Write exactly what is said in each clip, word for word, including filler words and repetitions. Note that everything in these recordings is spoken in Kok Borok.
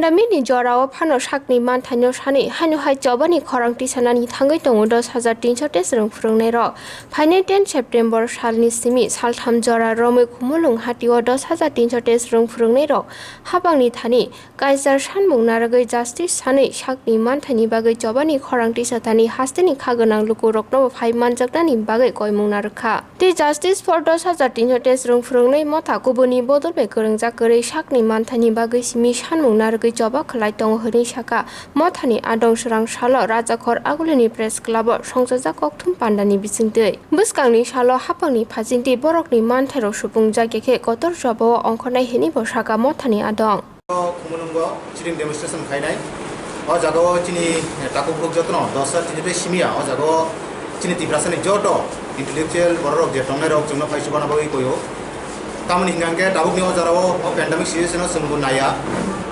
Pandemic ni jorao phano sakni manthaino sani haino hai chobani khorang tisanani thangwi tongo dos hajar tinso tei swrwng phwrwngnairok. Phainai ten September salni simi saltham jora romwi Khumulwng hatio dos hajar tinso tei swrwng phwrwngnairok hapangni thani kaisa sanmung narwgwi justice sanwi sakni manthaini bagwi chobani khorang tisa thani hasteni kha gwnang lukurokno phai manjaknani bagwi koimung narwkha. Tei Justice for dos hajar tinso tei swrwng phwrwngnai motha kubuni bodol bai kwrwngjak kwrwi sakni manthaini bagwi simi sanmung narwgwi choba khwlai tongo hwnwi sakha. Mothani adong swrang salo Rajakhor Agulini Press Club o songchajak kokthum pandani bisingtwi. Bwskangni salo hapangni phajingtwi borokni manthairok supungjak ya khe kotor chobao ongkhornai hwnwi bo sakha mothani adong. Khumulwngo sitting demonstration khainai. O jagao chini, eh, takhuk bukhuk jotono dos sal tini tei simiya. O jagao chini Tiprasani joto intellectual bororok je tongnairok chwngno phai chubana bagwi koio. Tamoni hwnka hwnkhe tabukni o jorao o pandemic situation-o chwngbo naiya,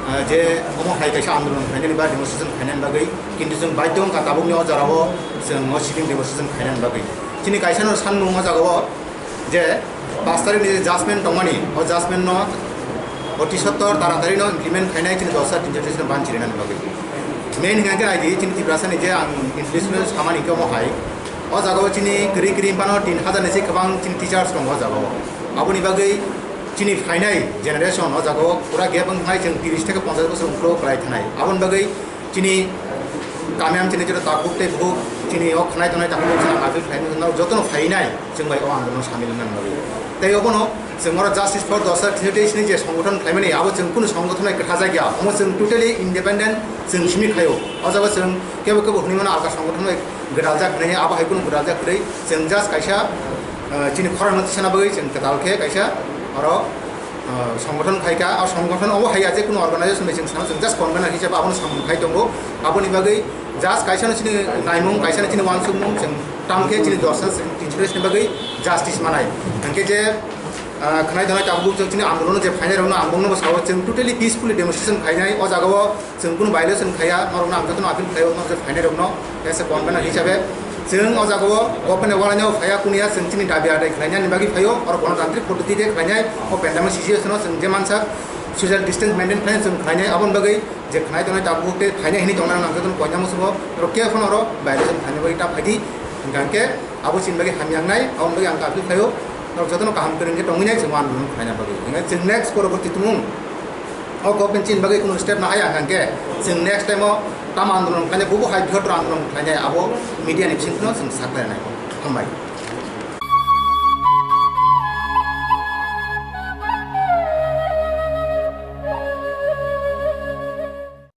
eh, je omo hai kaisa andolon khainani ba demonstration khainani bagwi, kintu chwng baidhyo wngkha tabukni o jorao chwng o sitting demonstration khainani bagwi. Chini kaisano sanmung o jagao je pash tarikni je judgment tongmani, o judgment-no oti sottor taratari-no implement khainai chini dos sal tinso tei sino ban chirinani bagwi. Main hwnka khe naidi chini Tiprasani je ang intellectual samani khe omo hai. O jagao chini kwrwi kwrwi phano tin hajar ni se kwbang chini teachers tongo o jagao. Aboni bagwi chini phainai generation o jagao pura gap wngkha, chwng tiris theke ponchash bosor ungkro kwlai thanai. Aboni bagwi chini kamiam chini joto takhuk tei bukhuk chini o khwnai tongnai takhuk chini appeal khlaimani jotono phainai chwng bai o andolon samil wngna bagwi. Tei obono chwng oro Justice for Dosha Theotis ni je songgothon khlaimani abo chwng kunu songgothon bai kwthajakya, omo chwng totally independent chwng simi khaio. O jaga chwng kebo kebo hwnwi mano alka songgothon bai gwdaljak hwnwi, abo hai kunu gwdaljak kwrwi, chwng just kaisa, ah, chini khorang no tisana bagwi chwng kwtal khe kaisa oro ah, songgothon khai kha, o songgothon obo hai ya, je kunu organization bai chwng sana, chwng just convener hisabe abono samung khai tongo. Aboni bagwi just kaisa no chini naimung, kaisa no chini uansukmung, chwng tamo khe chini dos sal tinso ni bagwi justice manai. Hwnkhe je, ah, khwnai tongnai tabuk chwng chini andolon je phainai rokno ang bongno bo sao, chwng totally peacefully demonstration khainai. O jagao chwng kunu violation khaiya, norokno ang jotono appeal khlaio, norok je phainai rokno, as a convener hisabe chwng o jagao government ni walaino phaiya kunu ya, chwng chini dabi adai khlainani bagwi phaio, oro gonotantrik poddoti de khlainai, o pandemic situation o chwng je mansak social distance maintain khlainai chwng khlainai, aboni bagwi je khnai tongnai tabuk tei phainai hinwi tongnai ang jotono koinai muchungo, norok kebo phano oro violation khlaina bagwi ta phaidi, hwnkha hwnkhe abo chini bagwi hamya wngnai, aboni bagwi ang appeal khlaio, norok jotono kaham kwrwng khe tongwi nai chwng o andolon khlaina bagwi. Hwnkhe chwng next poroborti tumung o government chini bagwi kunu step nahai ang khe chwng next time o tamo andolon khlainai, bubo hai bihor andolon khlainai, abo media ni bisingtwi no chwng saklainai. Hambai.